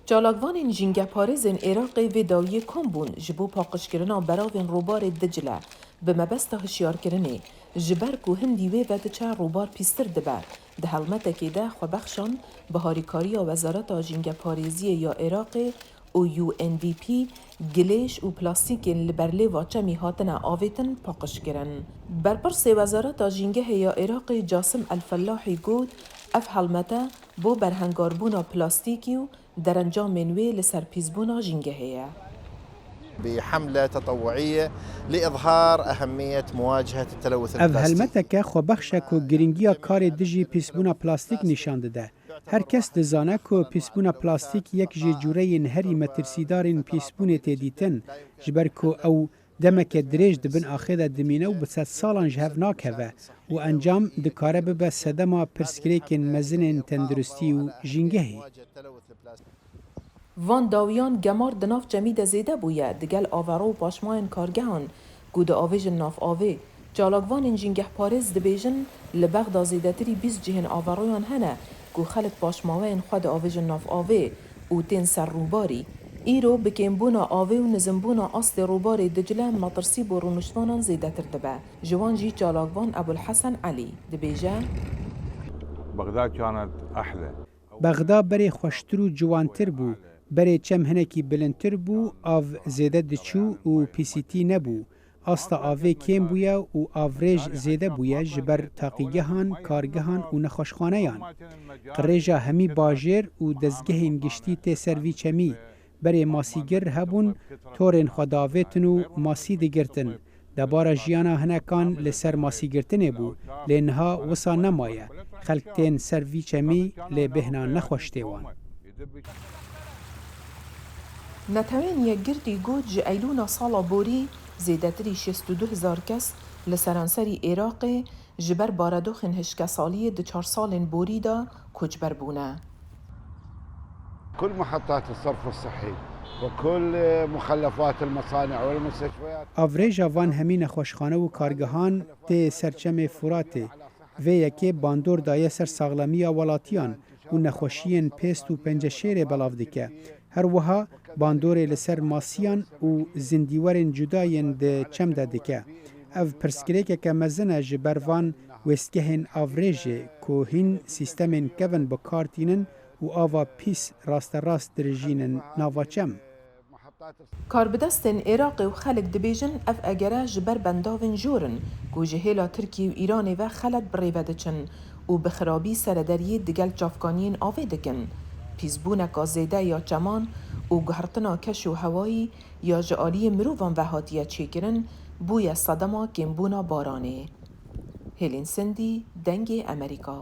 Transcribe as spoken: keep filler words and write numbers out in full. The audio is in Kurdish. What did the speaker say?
Çalakvanên jîngeparêzên Iraqê vê dawiyê kom bûn ji bo paqijkirina beravên rûbarê Dicle, bi mebesta hişyarkirinê, ji ber ku hindî wê ve diçe rûbar pîstir dibe. Di helmetekê de xwebexşan bi harîkariya Wezareta Jîngeparêziyê ya Iraqê û U N D P gilêş û plastîkên li berlêva çemî hatine avêtin paqij kirin. Berpirsê Wezareta Jîngehê ya Iraqê Casim El Fellahî got, ev helmete bo berhengarbûna plastîkî û derencamên wê li ser pîsbûna jîngehê ye. بحملة تطوعية لإظهار أهمية مواجهة التلوث Ev helmeteke xwebexş e ku giringiya karê dijî pîsbûna plastîk nîşan dide. Her kes dizane ku pîsbûna plastîk yek ji cûreyên herî metirsîdarên pîsbûnê tê dîtin, ji ber ku ew demeke dirêj di bin axê de dimîne û bi sedsalan ji hev nakeve û encam dikare bibe sedema pirsgirêkên mezinên tenduristî û jîngehê. Van dawiyan gemar di nav çemî de zêde bûye, digel avero û paşmayên kargehan ku diavêjin nav avê. Çalakvanên jîngehparêz dibêjin, li Bexda zêdetirî bîst cihên averoyan hene ku xelk paşmaweyên xwe diavêjin nav avê û tên ser rûbarî. Îro bi kêmbûna avê û nizimbûna astê rûbarê Dicle metirsî bo rûniştvanan zêdetir dibe. Ji wan jî çalakvan Ebul Hesen Elî dibêje. بغداد كانت أحلى. Bexda berê xweştir û ciwantir bû. Berê çem hinekî bilindtir bû, av zêde diçû û pîsîtî nebû. Asta avê kêm bûye û avrêj zêde bûye ji ber taqîgehan, kargehan û nexweşxaneyan. Qirêja hemî bajêr û dezgehên giştî tê ser vî çemî. Berê masîgir hebûn, torên xwe davêtin û masî digirtin. Debara jiyana hinekan li ser masîgirtinê bû, lê niha wisa nemaye. Xelk tên ser vî çemî, lê bêhna nexweş tê wan. Netewên Yekgirtî got, ji Eylûna sala borî zêdetirî şêst û du hezar kes li seranserî Iraqê ji ber baredoxên hişkesaliyê di çar salên borî de koçber bûne. كل محطات الصرف الصحي وكل مخلفات المصانع والمستشفيات. Avrêja van hemî nexweşxane û kargehan tê ser çemê Furatê. Vê yekê bandor daye ser saxlemiya welatiyan û nexweşiyên pêst û penceşêrê belav dike. Her wiha bandorê li ser masiyan û zindîwerên cuda yên di çem de dike. Ev pirsgirêkeke mezin e ji ber van wêstgehên avrêjê ku hîn sîstemên kevin bi kar tînin û ava pîs rasterast dirijînin nava çem. Karbidestên Iraqê û xelk dibêjin, ev egere ji ber bendavên jor in ku ji hêla Tirkiyê û Îranê ve xelet bi rê ve diçin û bi xirabî serederiyê digel çavkaniyên avê dikin. Pîsbûneka zêde ya çeman û guhertina keş û hewayî ya ji aliyê mirovan ve hatiye çêkirin, bûye sedema kêmbûna baranê. Hêlîn Sindî, Dengê Amerîka.